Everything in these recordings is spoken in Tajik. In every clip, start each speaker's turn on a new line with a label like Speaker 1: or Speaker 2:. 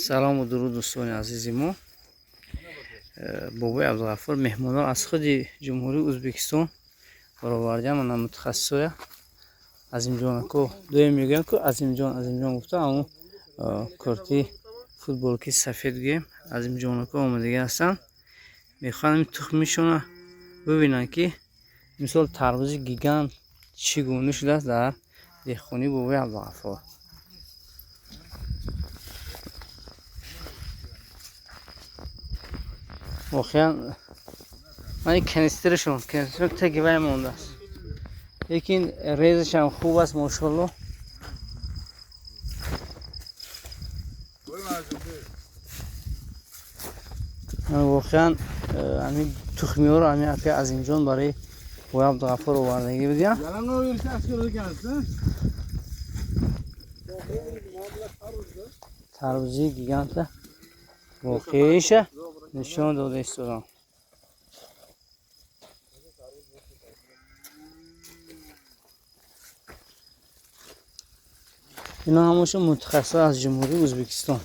Speaker 1: Салому дуруд, дӯстони азизи мо. Бобои Абдуғаффор меҳмонон аз худи Ҷумҳурии Ӯзбекистон баровардиам. Ана мутахассисоя Азимҷонако дуем мегӯям ку, Азимҷон, Азимҷон гуфта, аммо корти футболки сафед гӯем, Азимҷонако омадагӣ ҳастанд. Мехоҳанд тухмишона бибинанд, ки мисол тарбузи гигант чӣ гуна шудааст дар деҳқонии бобои Абдуғаффор. Воқеан ман канистрашон, канистр таги вай мондааст, лекин резашам хуб аст, мошалло. Воқеан ҳамин тухмиҳоро ҳамин акаи Азимҷон барои бобои Абдуғаффор овардагӣ будиям. Тарбузи гиганта воқеиша нишон дода истодам. Ино ҳамаша мутахассис аз Ҷумҳурии Ӯзбекистон.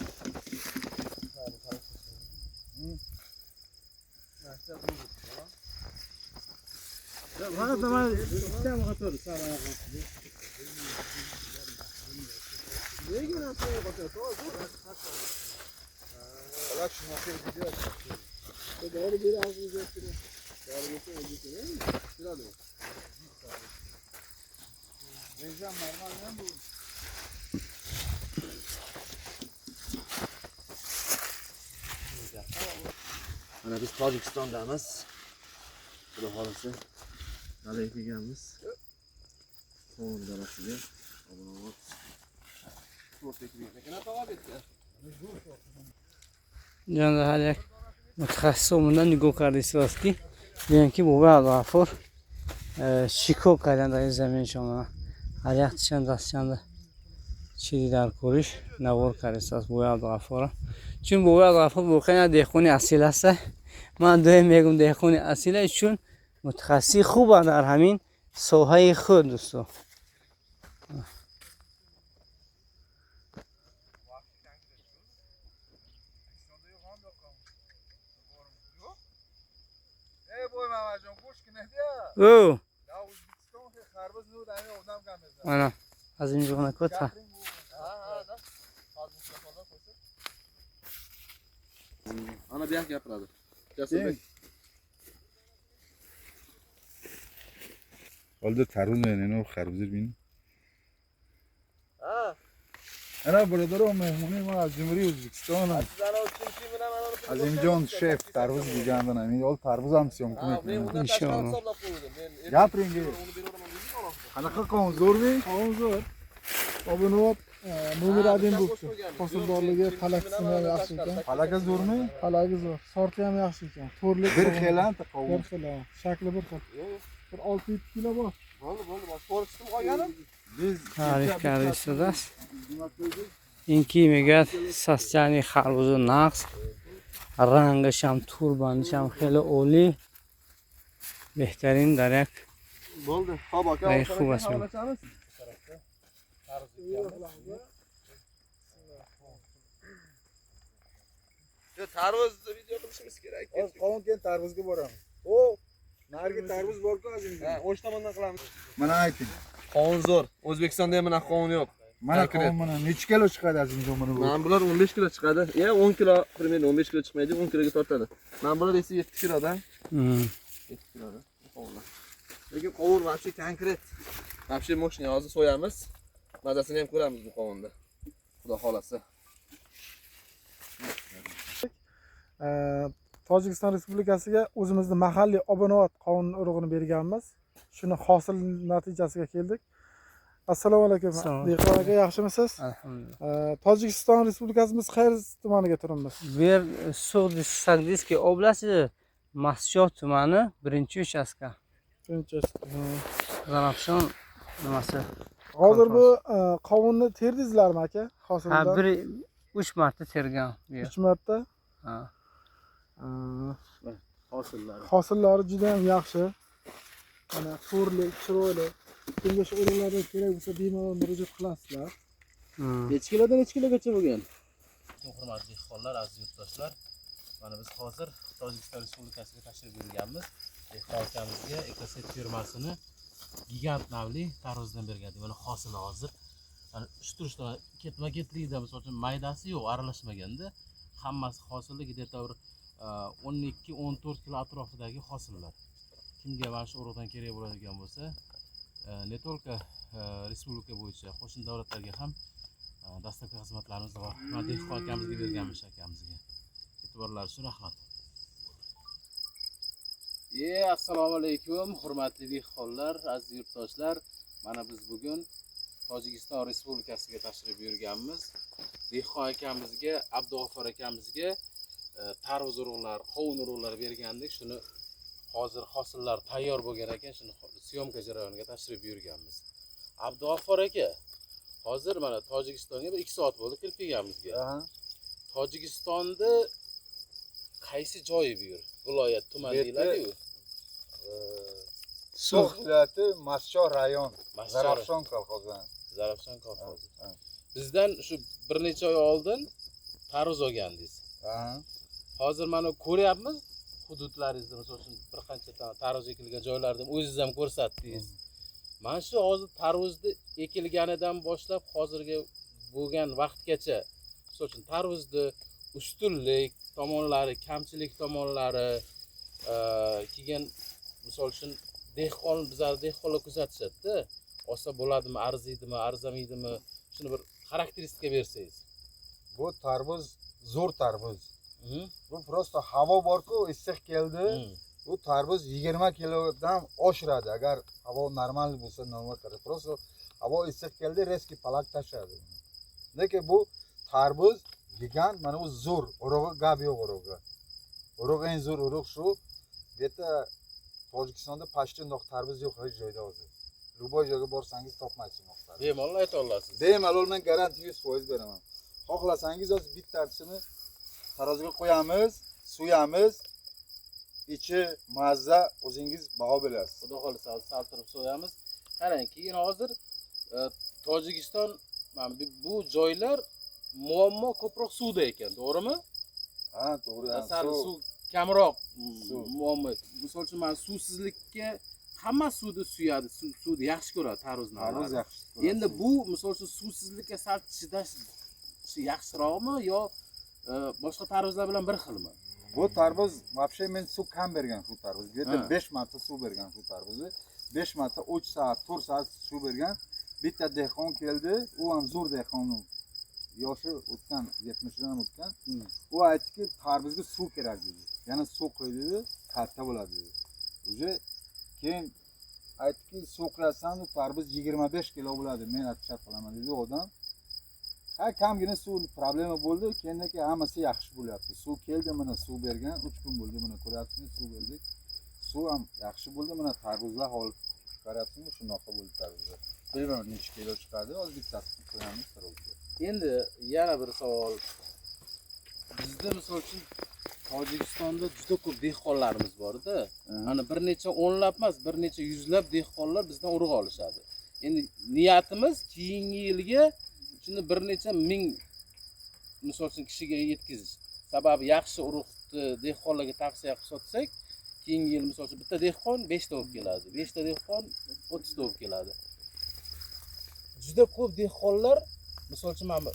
Speaker 2: Mana biz Tojikistondamiz. Xudo xolasa dalaga kelganmiz. Qovun dalasiga. Obunobod.
Speaker 1: Ҷонда, ҳар як мутахассис омада нигоҳ карда истодааст, ки бинанд, ки бобои Абдуғаффор чӣ кор карданд дар ин заминшон. Ҳар як чанд дастчанда чизи дар кориш навор карда истодааст бобои Абдуғаффорро, чун бобои Абдуғаффор воқеан як деҳқони асил аст. Ман доим мегӯм, деҳқони асил аст, чун мутахассиси хуб дар ҳамин соҳаи худ, дӯсто. Ӯ ана Азимҷонако та.
Speaker 2: Ana bu yoq gapiradi. Jasurbek.
Speaker 3: Oldu tarvuz men, ino xarbuzir bini. Ana бародаро, меҳмони мо аз Ҷумҳурии Ӯзбекистон аст. Азимҷон шеф тарбуз гигандан ҳамин ҳол тарбузам съёмка мекунем.
Speaker 1: Иншоалло.
Speaker 3: Gapiring. Qanaqa qovun, zo'rmi?
Speaker 4: Qovun zo'r. Obunobod номер один bo'libdi. Hosildorligi, palak qismi ham yaxshi ekan.
Speaker 3: Palaka zo'rmi?
Speaker 4: Palagi zo'r, sorti ham yaxshi ekan. To'rlik
Speaker 3: Bir xil qovun.
Speaker 4: Bir xil, shakli bir xil. Bir 6-7 kilo bor.
Speaker 2: Bo'ldi, bo'ldi. Bosh qismi qolganim.
Speaker 3: Biz
Speaker 1: таъриф карда истодааст. Ин ки мегӯяд, состояние харбузу нағз, рангашам, турбандишам хеле олӣ, беҳтарин дар як
Speaker 2: Bo'ldi. Xo'p, aka.
Speaker 1: Ай, хуб аст.
Speaker 2: Tarvuzni video qilishimiz kerak.
Speaker 3: Hozir qovun, keyin tarvuzga boramiz. O, narigi tarvuz bor-ku, Azimjon.
Speaker 2: Ha, o'sha tomondan qilamiz.
Speaker 3: Mana ayting.
Speaker 2: Qovun zo'r. O'zbekistonda ham bunaqa qovun yo'q.
Speaker 3: Mana
Speaker 2: Konkret.
Speaker 3: qovun, mana necha kilo chiqadi, Azimjon, mana bu?
Speaker 2: Mana bular 15 kilo chiqadi. Ya 10 kilo, примерно 15 kilo chiqmaydi, 10 kiloga tortadi. Mana bular esa 7 kilodan. 7 kilodan qovunlar. Lekin qovun вообще konkret. Вообще мощный. Hozir so'yamiz. Mazasini ham ko'ramiz bu qovunni. Xudo xolasa.
Speaker 4: Tojikiston Respublikasiga o'zimizni mahalliy Obunobod qovun urug'ini berganmiz. Shuni hosil natijasiga keldik. Assalomu alaykum.
Speaker 1: Assalomu.
Speaker 4: Dehqon aka, yaxshimisiz?
Speaker 1: Alhamdulillah.
Speaker 4: Tojikiston Respublikasimiz qaysi tumaniga turibmiz?
Speaker 1: Bu yer Суғд, Согдийский области, Mastchoh tumani, birinchi uchastka.
Speaker 4: Birinchi.
Speaker 1: Zarafshon nimasi?
Speaker 4: Hozir bu qovunni terdingizlarmi, aka?
Speaker 1: Ha,
Speaker 4: Hosildan
Speaker 1: bir uch marta tergan bu yer.
Speaker 4: 3 marta.
Speaker 1: Ha.
Speaker 2: Hosillari.
Speaker 4: Hosillari juda ham yaxshi. Mana to'rlik, chiroyli. Kimga shu urug'lardan kerak bo'lsa, bemalol murojaat qilasizlar.
Speaker 2: Necha kilodan necha kilogacha bo'lgan?
Speaker 5: Alaykum hurmatli dehqonlar, aziz yurtdoshlar. Mana biz hozir Tojikiston Respublikasiga tashrif buyurganmiz. Dehqon akamizga Ekoset firmasini gigant navli tarvuzdan bergandik. Mana hosili hozir. Mana uch to'rt ketma-ketlikda, misol uchun maydasi yo'q, aralashmaganda hammasi hosili где-то bir 12-14 kilo atrofidagi hosillar. Kimga mana shu urug'dan kerak bo'ladigan bo'lsa, не только respublika bo'yicha, qo'shni davlatlarga ham доставка xizmatlarimiz bor. Mana dehqon akamizga berganmiz, akamizga. E'tiborlari uchun rahmat. Assalomu alaykum, hurmatli dehqonlar, aziz yurtdoshlar. Mana biz bugun Tojikiston Respublikasiga tashrif buyurganmiz. Dehqon akamizga, Abdug'ofur akamizga tarvuz urug'lari, qovun urug'lari bergandik. Shuni hozir hosillar tayyor bo'lgan ekan, shuni съёмка jarayoniga tashrif buyurganmiz. Abdug'ofur aka, hozir mana Tojikistonga bir 2 soat bo'ldi kirib kelganimizga. Tojikistonda qaysi joyi bu yer? Viloyat, tuman deyiladi-yu.
Speaker 3: So'x viloyati, Mastchoh rayon,
Speaker 5: Mastchoh.
Speaker 3: Zarafshon kolxozi.
Speaker 5: Zarafshon kolxozi. Bizdan shu bir necha oy oldin tarvuz olgandingiz. Hozir mana ko'ryapmiz hududlaringizda, misol uchun bir qancha tarvuz ekilgan joylarni o'zingiz ham ko'rsatdingiz. Mana shu hozir tarvuzni ekilganidan boshlab hozirgi bo'lgan vaqtgacha, misol uchun tarvuzni ustunlik tomonlari, kamchilik tomonlari, keyin misol uchun dehqon, bizlar dehqonlar kuzatishadi-da, olsa bo'ladimi, arziydimi, arzimaydimi, shuni bir xarakteristika bersangiz.
Speaker 3: Bu tarvuz zo'r tarvuz. Bu просто havo borku, issiq keldi. Bu tarvuz 20 kilodan oshiradi agar havo normal bo'lsa, normal qarab. Просто havo issiq keldi, резкий palak tashladi. Lekin bu tarvuz gigant, mana bu zo'r, urug'i gap yo'q urug'i. Urug' eng zo'r urug' shu. Bu yerda Tojikistonda почти undoq tarvuz yo'q hech joyda hozir. Любой joyga borsangiz topmaysiz undoq tarvuz.
Speaker 5: Bemalol ayta olasiz.
Speaker 3: Bemalol men garantiya 100% beraman. Xohlasangiz hozir bittasini taroziga qo'yamiz, so'yamiz. Ichi mazza, o'zingiz baho berasiz.
Speaker 5: Xudo xohlasa sal turib so'yamiz. Qarang, keyin hozir Tojikiston mana bu joylar muammo ko'proq suvda ekan, to'g'rimi?
Speaker 3: Ha, to'g'ri.
Speaker 5: Sal suv kamroq
Speaker 3: Suv.
Speaker 5: muammo. Misol uchun mana suvsizlikka hamma suvni suyadi, suvni yaxshi ko'radi tarvuzni.
Speaker 3: Tarvuz yaxshi.
Speaker 5: Endi bu misol uchun suvsizlikka sal chidash yaxshiroqmi yo boshqa tarvuzlar bilan bir xilmi?
Speaker 3: Bu tarvuz вообще men suv kam bergan shu tarvuz. Где-то 5 marta suv bergan shu tarvuzni. 5 marta 3 soat, 4 soat suv bergan. Bitta dehqon keldi, u ham zo'r dehqon. Yoshi o'tgan, 70 dan ham o'tgan. U aytdiki, tarvuzga suv kerak dedi. Yana suv qo'y dedi, katta bo'ladi dedi. Уже keyin aytdiki, suv qo'yasan, u tarvuz 25 kilo bo'ladi. Men отвечать qilaman dedi odam. Ha, kamgina suv problema bo'ldi, keyindan keyin hammasi yaxshi bo'lyapti. Suv keldi, mana suv bergan, 3 kun bo'ldi, mana ko'ryapsizmi, suv berdik. Suv ham yaxshi bo'ldi, mana tarvuzlar hol ko'ryapsizmi, shunaqa bo'ldi tarvuzlar. Bilmayman necha kilo chiqadi, hozir bittasini qo'yamiz tarvuzga.
Speaker 5: Endi yana bir savol. Bizda misol uchun Tojikistonda juda ko'p dehqonlarimiz bor-da. Mana bir necha o'nlab emas, bir necha yuzlab dehqonlar bizdan urug' olishadi. Endi niyatimiz keyingi yilga shuni bir necha ming misol uchun kishiga yetkazish. Sababi yaxshi urug'ni dehqonlarga tavsiya qilib sotsak, keyingi yil misol uchun bitta dehqon 5 ta olib keladi, 5 ta dehqon 30 ta olib keladi. Juda ko'p dehqonlar misol uchun mana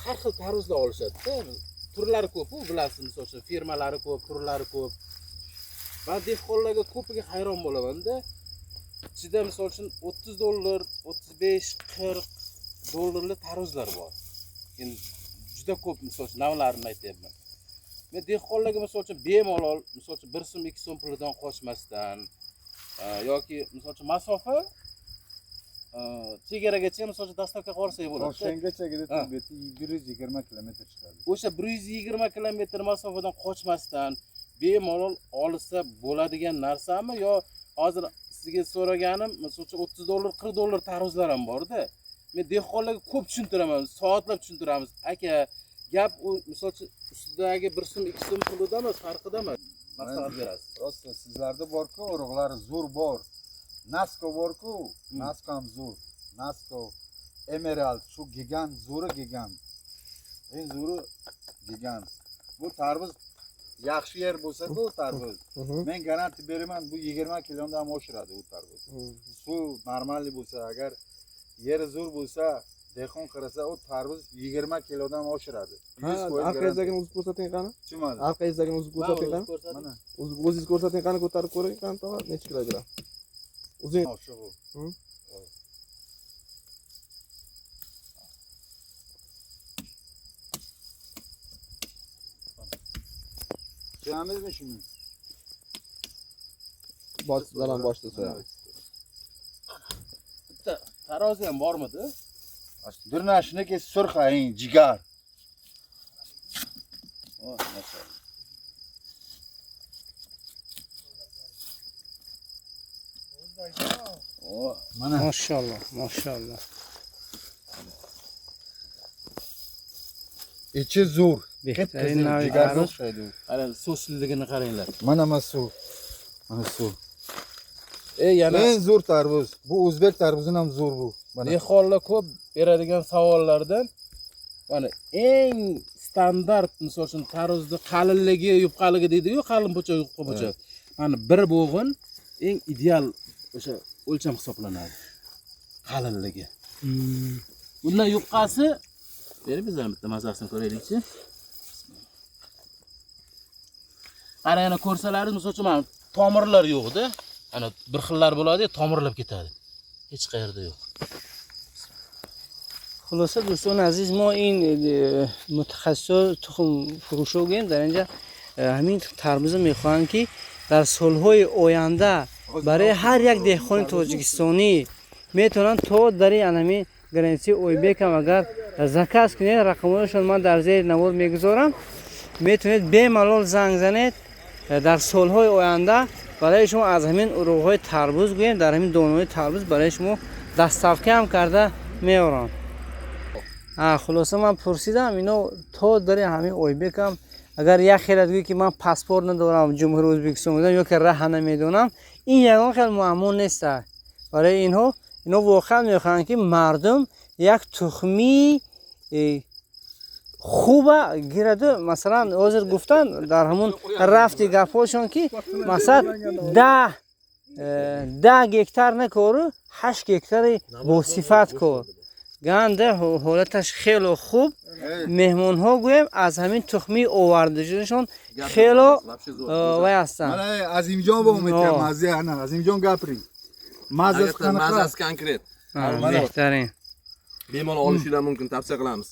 Speaker 5: har xil tarvuzlar olishadi-da. Turlari ko'p-u, bilasiz, misol uchun firmalari ko'p, turlari ko'p. Men dehqonlarga ko'piga hayron bo'laman-da. Ichida misol uchun 30 dollar, 35, 40 dollarli tarvuzlar bor. Endi juda ko'p misol uchun navlarini aytyapman. Men dehqonlarga misol uchun bemalol, misol uchun 1 so'm, 2 so'm pulidan qochmasdan, yoki misol uchun masofa chegaragacha misol uchun доставка qilib olsak bo'ladi.
Speaker 3: Toshkentgacha где-то 120 kilometr chiqadi.
Speaker 5: O'sha 120 kilometr masofadan qochmasdan bemalol olsa bo'ladigan narsami yo hozir sizga so'raganim, misol uchun 30 dollar, 40 dollar tarvuzlar ham bor-da. Men dehqonlarga ko'p tushuntiraman, soatlab tushuntiramiz. Aka, gap u misol uchun ustidagi 1 so'm, 2 so'm pulida emas, farqida emas. Maslahat berasiz.
Speaker 3: Rost, sizlarda bor-ku, urug'lar zo'r bor. Nasko bor-ku, Nasko ham zo'r. Nasko, Emerald, shu gigant, zo'ri gigant. Eng zo'ri gigant. Bu tarvuz yaxshi yer bo'lsa bu tarvuz. Men garantiya beraman, bu 20 kilodan ham oshiradi u tarvuz. Suv normalniy bo'lsa, agar yeri zo'r bo'lsa, dehqon qarasa, u tarvuz 20 kilodan oshiradi. 100%
Speaker 2: Orqangizdagini uzib ko'rsating qani.
Speaker 3: Tushunmadim.
Speaker 2: Orqangizdagini uzib ko'rsating qani.
Speaker 3: Mana
Speaker 2: O'zingiz ko'rsating qani, ko'tarib ko'ring qani tog'a, necha kilogramm. O'zing
Speaker 3: oshiq u. So'yamizmi shuni?
Speaker 2: Boshdan boshda so'yamiz.
Speaker 5: Bitta tarozi ham bormidi?
Speaker 3: Durnashiniki surx eng jigar.
Speaker 5: Oh, maşallah. Oh,
Speaker 3: Mana
Speaker 1: Maşallah, maşallah.
Speaker 3: ichi zo'r.
Speaker 1: Беҳтарин нави
Speaker 3: Jigarga
Speaker 1: tarvuz.
Speaker 3: o'xshaydi u.
Speaker 5: qarang, so'sliligini qaranglar.
Speaker 3: Mana suv. Mana suv.
Speaker 5: Yana
Speaker 3: Eng zo'r tarvuz. Bu o'zbek tarvuzidan ham zo'r bu. Mana.
Speaker 5: dehqonlar ko'p beradigan savollardan mana eng standart, misol uchun tarvuzni qalinligi, yupqaligi deydi-yu, qalin po'choq, yupqa po'choq. Mana bir bo'g'in eng ideal o'sha o'lcham hisoblanadi. Qalinligi. Bundan yupqasi berib bizlar bitta mazasini ko'raylikchi. Ana yana ko'rsalaringiz, misol uchun mana tomirlar yo'q-da. Ana bir xillar bo'ladi, tomirlab ketadi. Hech qayerda yo'q.
Speaker 1: خلاصه دوستان عزیز، ما این متخصص تخم فروشو گیم در اینجا همین تربوز میخواهند که در سالهای آینده برای هر یک دهقان تاجیکستانی میتونن تا در این همین граница и Ойбек هم اگر заказ کنید، رقمهایشون من در زیر نوار میگذارم، میتونید бемалол занг занед. Дар солҳои оянда барои шумо аз ҳамин уруғҳои тарбуз гӯем, дар ҳамин донаҳои тарбуз барои шумо доставка ҳам карда меорам. Хулоса ман пурсидам, ино то дари ҳамин Ойбекам агар як хелат гӯӣ ки ман паспорт надорам, Ҷумҳури Ӯзбекистон будам ё ки раҳа намедонам, ин ягон хел муаммо нест барои инҳо. Ино воқеан мехоҳанд ки мардум як тухмии хуба гираду. Масалан, ҳозир гуфтан дар ҳамун рафти гапҳошон ки масалан 10 гектар накору, 8 гектари босифат кор. Ганда ҳолаташ хело хуб. Меҳмонҳо гӯем аз ҳамин тухмии овардашудашон хело вай ҳастанд.
Speaker 3: Mana Azimjon bu umid mazza, ana Azimjon gapiring. Mazasi qanaqa?
Speaker 2: Mazasi konkret.
Speaker 1: Беҳтарин.
Speaker 2: Bemalol olishinglar mumkin, tavsiya qilamiz.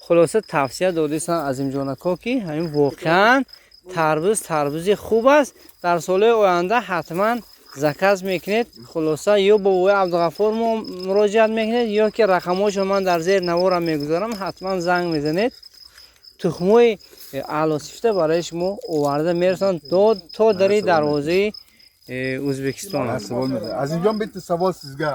Speaker 1: Хулоса тавсия додисан Азимҷон ако ки ҳамин воқеан тарбуз тарбузи хуб аст. Дар солҳои оянда ҳатман заказ мекунед. Хулоса ё бо бобои Абдуғаффор муроҷиат мекунед, ё ки рақамҳошро ман дар зери наворам мегузорам, ҳатман занг мезанед. Тухмҳои аълосифта барои шумо оварда мерасонанд то дари дарвозаи Ӯзбекистон.
Speaker 3: Azimjon, bitta savol sizga.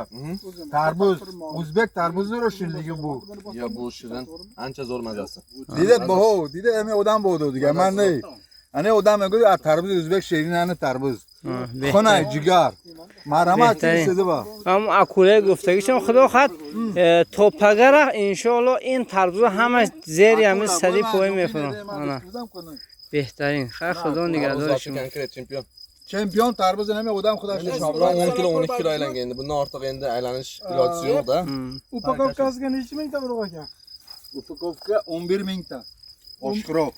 Speaker 3: Tarvuz, o'zbek tarvuzi shirinligi bu.
Speaker 2: Yo, bu shirin, ancha zo'r mazasi.
Speaker 3: Dedi baho, dedi emi odam bo'ldi degan. Man ne? Ana odam aytadi, tarvuz o'zbek shirin ana tarvuz. Xona jigar. Marhamat sizni bor.
Speaker 1: Ҳам акулаи гуфтагишон худо хоҳад то пагара иншоалло ин тарбузо ҳамаш зери ҳамин сади поин мефурам. Ана беҳтарин. Хайр, худо нигаҳдори шумо.
Speaker 2: Konkret chempion.
Speaker 3: Chempion tarvuz nima odam xudo
Speaker 2: Endi shobron 10 kilo 12 kilo aylangan endi. Bundan ortiq endi aylanish ilojisi yo'q-da.
Speaker 4: Упаковка siga necha mingta urug' ekan?
Speaker 3: Упаковка 11 mingta. Oshiqroq.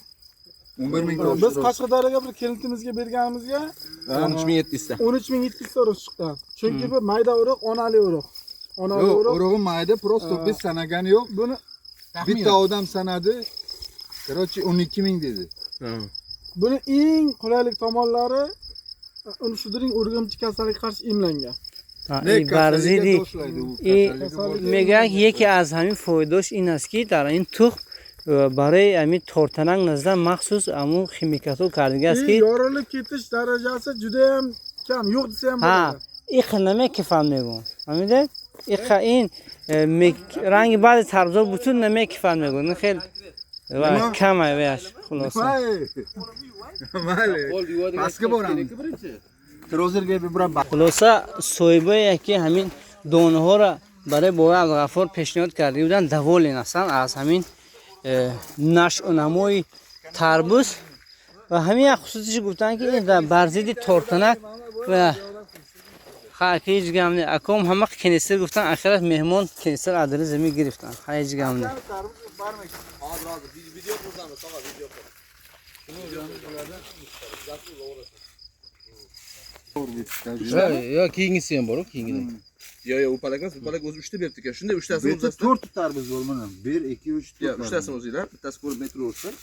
Speaker 3: 11 mingta.
Speaker 4: Biz Qashqadaryoga bir klintimizga berganimizga
Speaker 2: 13700 ta.
Speaker 4: 13700 ta urug' chiqdi. Chunki bu mayda urug', onali urug'. Onali
Speaker 3: Yo'q,
Speaker 4: urug'.
Speaker 3: urug'i mayda, просто biz sanagani yo'q.
Speaker 4: Buni
Speaker 3: Bitta odam sanadi. Короче, 12 ming dedi.
Speaker 4: Buni eng qulaylik tomonlari uni shuduring o'rgimchi kasallikka qarshi emlangan.
Speaker 1: Барзиди мегӯяд, яке аз ҳамин фоидаош ин аст ки дар ин тухм барои ҳамин тортанак наздан махсус ҳамун химикатҳо кардагиаст ки
Speaker 4: yorilib ketish darajasi juda ham kam, yo'q desa ham bo'ladi.
Speaker 1: Иқа намекифам мегӯм, фаҳмидед? Иқа ин ранги баъзе тарбузо бутун намекифад мегӯм, ин хел камай ваяш. Хулоса
Speaker 3: Mayli. Pastga boramiz. Trozerga bir
Speaker 1: хулоса соҳибое ки ҳамин донаҳоро Барои бобои Абдуғаффор пешниҳод карда буданд, доволен ҳастанд аз ҳамин нашъунамои тарбуз ва ҳамин як хусусиш гуфтанд, ки ин бар зидди тортанак ва ҳеҷ гам не. Аком ҳама кенесер гуфтанд, ахират меҳмон кенесер аз дили замин гирифтанд. Ҳеҷ гам не.
Speaker 2: Hozir hozir video qilamiz, tog'a, video qil.
Speaker 5: Yo, keyingisi ham bor, keyingida.
Speaker 2: Yo, yo, u palak emas, bu palak o'zi 3 ta beribdi ekan. Shunday uchtasini
Speaker 3: Bitta
Speaker 2: o'zasida.
Speaker 3: 4 tarbiz bor mana. 1 2 3 4.
Speaker 2: Yo, uchtasini o'zinglar, bittasi ko'rib turaversin.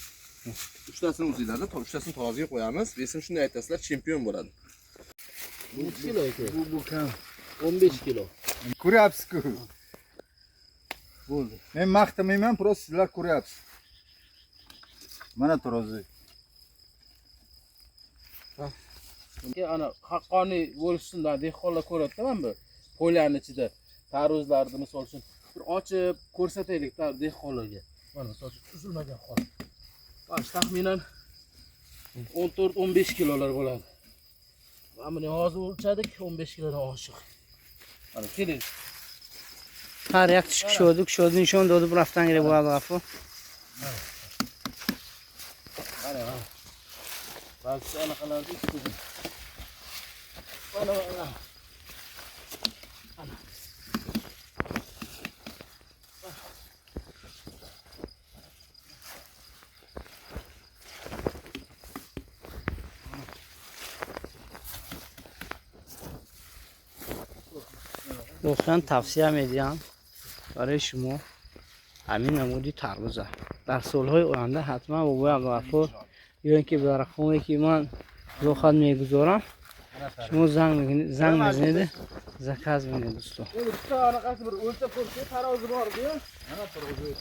Speaker 2: Uchtasini o'zinglarda, uchtasini taroziga qo'yamiz. Vesini shunday aytasizlar, chempion bo'ladi.
Speaker 5: Necha kilo aka?
Speaker 3: Bu kam.
Speaker 5: 15 kilo.
Speaker 3: Ko'ryapsiz-ku.
Speaker 5: Bo'ldi.
Speaker 3: Men maqtamayman, просто sizlar ko'ryapsiz. Mana tarozi.
Speaker 5: Ana haqqoniy bo'lishsin, dehqonlar ko'radida mana bu polyani ichida tarvuzlarni misol uchun bir ochib ko'rsataylik dehqonlarga. Mana misol uchun uzilmagan hol. Mana shu taxminan 14-15 kilolar bo'ladi. Mana buni hozir o'lchadik, 15 kilodan oshiq. Mana keling.
Speaker 1: Ҳар як тиш кушоду кушоду нишон доду рафтан гире бобои Абдуғаффор.
Speaker 5: Mana mana. Ba'zi anaqalarni ichida. Mana mana. Ana.
Speaker 1: Воқеан тавсия медиҳам барои шумо ҳамин намуди тарбуза. Дар солҳои оянда ҳатман бобои Абдуғаффор ё ин ки ба рақаме ки ман зохат мегузорам, шумо занг мезанед, заказ мекунед дӯсто.
Speaker 5: Endi bitta anaqasi bir o'lchab ko'rsak, tarozi bor-ku.
Speaker 3: Mana tarozi.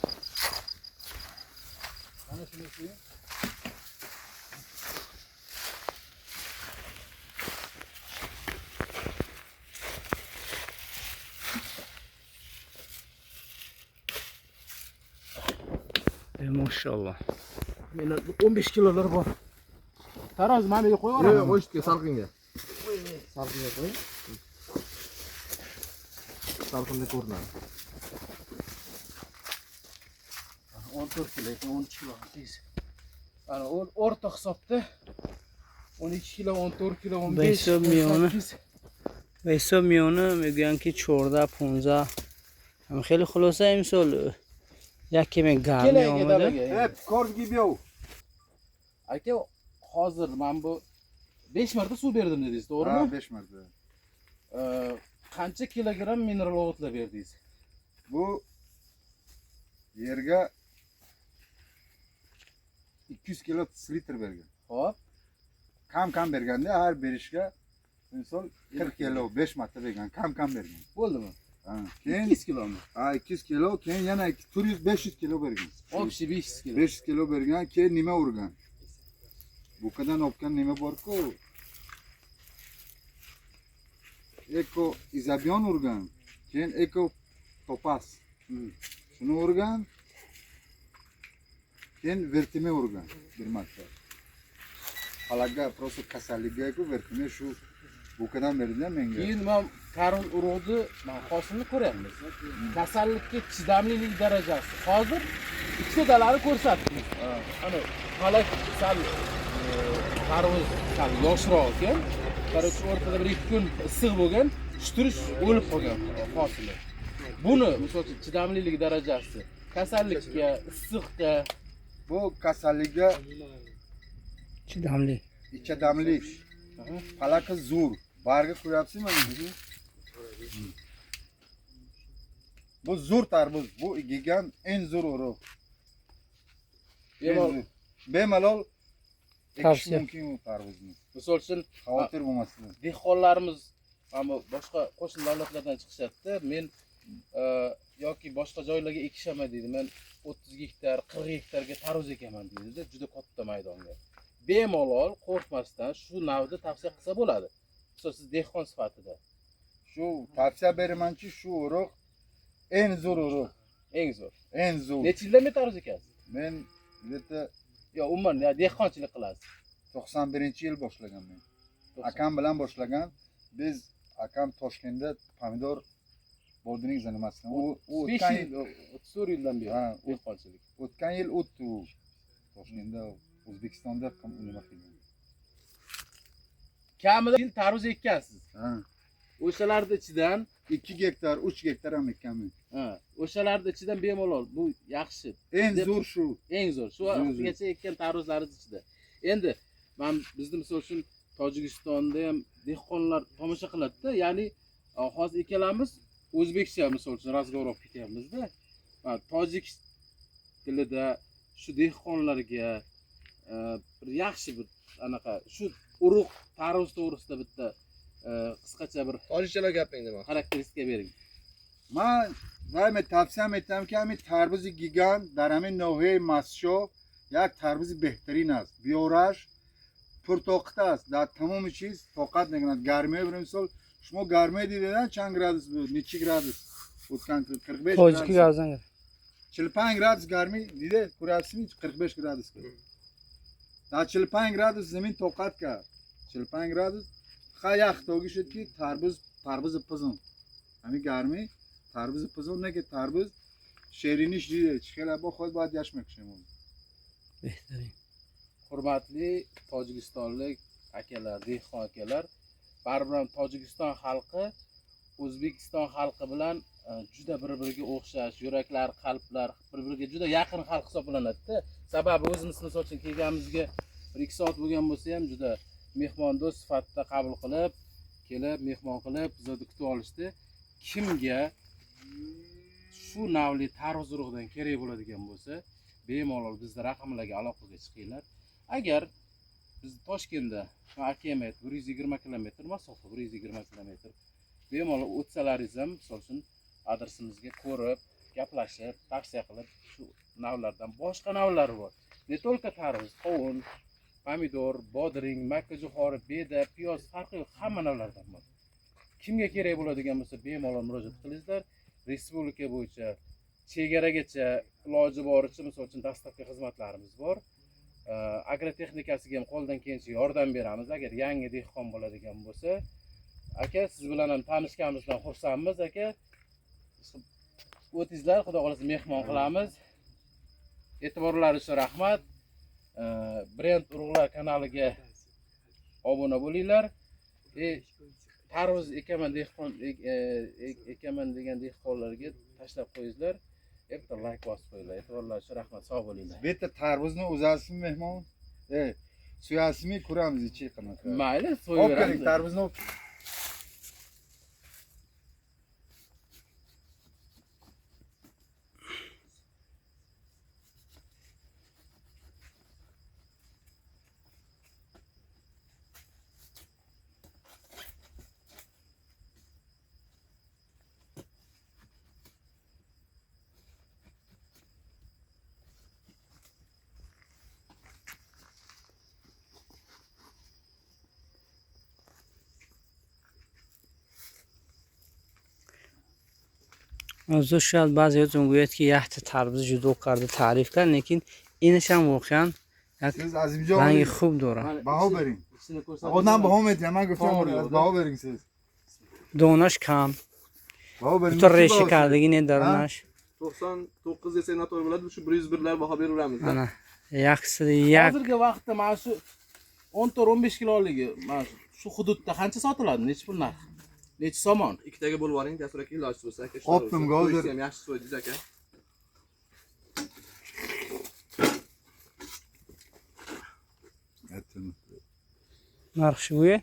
Speaker 3: Mana shunisi.
Speaker 1: Машалло.
Speaker 5: Meni 15 kilolar bor. Tarozi mana bu yerga qo'yib
Speaker 2: Yo'q,
Speaker 5: yuboraman.
Speaker 2: qo'yishga salqinga. Salqinga qo'y. Salqinda ko'rinadi.
Speaker 5: 14 kilo, 13 kilo tez. Ana o'rta hisobda 12 kilo, 14 kilo, 15,
Speaker 1: Besh miyoni.
Speaker 5: 18.
Speaker 1: Ба ҳисоб миёна мегӯянд ки 14, 15. Ҳам хеле хулоса имсол як каме гармӣ
Speaker 5: Keling
Speaker 1: омада.
Speaker 5: dalaga.
Speaker 3: Hep korgi biyov.
Speaker 5: Aka, hozir men bu 5 marta suv berdim dedingiz,
Speaker 3: Ha,
Speaker 5: to'g'rimi?
Speaker 3: 5 marta.
Speaker 5: Qancha kilogramm mineral o'g'itlar berdingiz?
Speaker 3: Bu yerga 200 kilo litr bergan.
Speaker 5: Xo'p.
Speaker 3: Kam-kam berganda har berishga misol 40 kilo 5 marta bergan, kam-kam bergan.
Speaker 5: Bo'ldimi?
Speaker 3: Ha, keyin
Speaker 5: 200 kilomi?
Speaker 3: ha 200 kilo, keyin yana 400 500 kilo bergan.
Speaker 5: Общий 500 kilo.
Speaker 3: 500 kilo bergan, keyin nima urgan? Bukadan olgan nima bor-ku? Eko Izabion urgan, keyin Eko Topaz. Shuni urgan, keyin Vertime urgan bir marta. Halaga просто kasallikka-ku Vertime shu bukadan berdi menga.
Speaker 5: Keyin men karun urug'ni men hosilini ko'ryapmiz. Kasallikka chidamlilik darajasi. Hozir ikkita dalani ko'rsatdik. Ana falak sal tarvuz sal yoshroq ekan. Короче, o'rtada bir ikki kun issiq bo'lgan, shturish o'lib qolgan hosili. Buni misol uchun chidamlilik darajasi kasallikka, issiqqa,
Speaker 3: Bu kasallikka
Speaker 1: Chidamli.
Speaker 3: Chidamli. Falaki zo'r. Barga qo'yapsiz mana. Bu zo'r tarvuz. Bu yegan eng zo'r urug'.
Speaker 5: Bemalol.
Speaker 3: Bemalol ekish
Speaker 1: Tavsiya.
Speaker 3: mumkin u tarvuzni.
Speaker 5: Misol uchun
Speaker 3: Xavotir bo'lmasdan.
Speaker 5: Dehqonlarimiz mana bu boshqa qo'shni davlatlardan chiqishyapti. Men yoki boshqa joylarga ekishaman deydi. Men 30 gektar, 40 gektarga tarvuz ekaman deydi, juda katta maydonga. Bemalol qo'rqmasdan shu navda tavsiya qilsa bo'ladi. Misol siz dehqon sifatida.
Speaker 3: Shu tavsiya beramanki, shu urug' eng zo'r urug'.
Speaker 5: Eng zo'r.
Speaker 3: Eng zo'r.
Speaker 5: Necha yildan beri tarvuz ekasiz?
Speaker 3: Men где-то
Speaker 5: Yo, umuman ya dehqonchilik qilasiz.
Speaker 3: 91-yil boshlagan men. Akam bilan boshlagan. Biz akam Toshkentda pomidor Bodring заниматься. U
Speaker 5: 5
Speaker 3: o'tgan
Speaker 5: yil, 34 yildan beri
Speaker 3: Ha,
Speaker 5: dehqonchilik.
Speaker 3: O'tgan yil o'tdi u. Toshkentda, O'zbekistonda nima qilgan.
Speaker 5: Kamida yil tarvuz ekkansiz.
Speaker 3: Ha.
Speaker 5: O'shalarni ichidan
Speaker 3: 2 gektar, 3 gektar ham ekkanman.
Speaker 5: Ha, o'shalarni ichidan bemalol bu yaxshi.
Speaker 3: Eng zo'r shu.
Speaker 5: Eng zo'r. Shu
Speaker 3: Zo'r, zo'r.
Speaker 5: vaqtgacha ekkan tarvuzlaringiz ichida. Endi men bizni misol uchun Tojikistonda ham dehqonlar tomosha qiladi-da, ya'ni hozir ikkalamiz o'zbekcha misol uchun разговор olib ketyapmiz-da. Tojik tilida shu dehqonlarga bir yaxshi bir anaqa shu urug' tarvuz to'g'risida bitta qisqacha bir
Speaker 2: Tojikchalar gaping demoqchi.
Speaker 5: Xarakteristika bering.
Speaker 3: Man доимо тавсия метиҳам, ки ҳамин тарбузи гигант дар ҳамин ноҳияи Мастшоҳ як тарбузи беҳтарин аст. Биёраш пуртоқат аст, дар тамоми чиз тоқат мекунад. Гармиё, бир мисол, шумо гармиё дидед, чанд градус буд? Нечи градус? O'tgan 45
Speaker 1: Тоҷикӣ
Speaker 3: градус.
Speaker 1: Гап зан.
Speaker 3: 45 градус гармӣ диде, ko'ryapsizmi? 45 градус буд. Дар 45 градус замин тоқат кард. 45 градус фақат як хатогӣ шуд, ки тарбуз тарбузи пизон. Ҳамин гармӣ тарбузи пизон не, ки тарбуз шириниш диде, чӣ хеле бо худ бояд яш мекушем.
Speaker 1: Беҳтарин.
Speaker 5: Hurmatli tojikistonlik akalar, dehqon akalar, baribir ham Tojikiston xalqi O'zbekiston xalqi bilan juda bir-biriga o'xshash, yuraklar, qalblar bir-biriga juda yaqin xalq hisoblanadi-da. Sababi o'zimiz misol uchun kelganimizga 1-2 soat bo'lgan bo'lsa ham juda mehmondo'st sifatida qabul qilib, kelib mehmon qilib bizlarni kutib olishdi. Kimga shu navli tarvuz urug'idan kerak bo'ladigan bo'lsa, bemalol bizni raqamlarga aloqaga chiqinglar. Agar biz Toshkentda, akam aytdi, 120 kilometr masofa, 120 kilometr. Bemalol o'tsalaringiz ham, misol uchun adresimizga ko'rib, gaplashib, tavsiya qilib, shu navlardan boshqa navlar bor. Ne только tarvuz, qovun, pomidor, bodring, makkajo'xori, beda, piyoz, farqi yo'q, hamma navlardan bor. Kimga kerak bo'ladigan bo'lsa, bemalol murojaat qilingizlar. Respublika bo'yicha chegaragacha iloji boricha, misol uchun доставка xizmatlarimiz bor. Agrotexnikasiga ham qo'ldan kelgancha yordam beramiz agar yangi dehqon bo'ladigan bo'lsa. Aka, siz bilan ham tanishganimizdan xursandmiz aka. O'tingizlar, xudo xohlasa mehmon qilamiz. E'tiborlaringiz uchun rahmat. Brend urug'lar kanaliga obuna bo'linglar. Tarvuz ekaman dehqon ekaman degan dehqonlarga tashlab qo'yinglar. Bitta like bosib qo'yinglar. E'tiborlaringiz uchun rahmat, sog' bo'linglar.
Speaker 3: Bitta tarvuzni uzasizmi mehmon? So'yasizmi, ko'ramiz ichi qanaqa.
Speaker 5: Mayli,
Speaker 3: Olib keling
Speaker 5: so'yaveramiz.
Speaker 3: Tarvuzni.
Speaker 1: Мавзӯъ шояд баъзеҳотон гӯяд, ки яхта тарбуз ҷудо карда таъриф кард, лекин инашам воқеан як
Speaker 3: Siz Azimjon
Speaker 1: ранги хуб дорад.
Speaker 3: Baho bering.
Speaker 5: Ichini ko'rsatib.
Speaker 3: Odam baho metyan, man guftam,
Speaker 5: To'g'ri,
Speaker 3: az baho bering siz.
Speaker 1: Донаш кам,
Speaker 3: Baho bering.
Speaker 1: бутун реша кардагӣ не дарунаш.
Speaker 2: 99 desak noto'g'ri bo'ladi. Shu 101 lar baho beraveramiz.
Speaker 1: Ана яксаду як.
Speaker 5: Hozirgi vaqtda mana shu 14-15 kiloligi mana shu hududda qancha sotiladi? Necha pul narx? Necha somon?
Speaker 2: Ikkitaga bo'lib yuboring, Jasur aka, iloji bo'lsa aka.
Speaker 3: Qopdim, hozir.
Speaker 2: Ham yaxshi so'ydingiz aka.
Speaker 3: Aytdim.
Speaker 1: Нархш гӯе?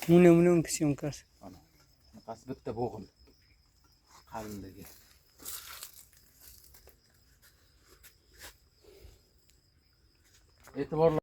Speaker 1: Муне муне он киси он кас.
Speaker 5: Bunaqasi bitta bo'g'im. Qalinligi. E'tiborli.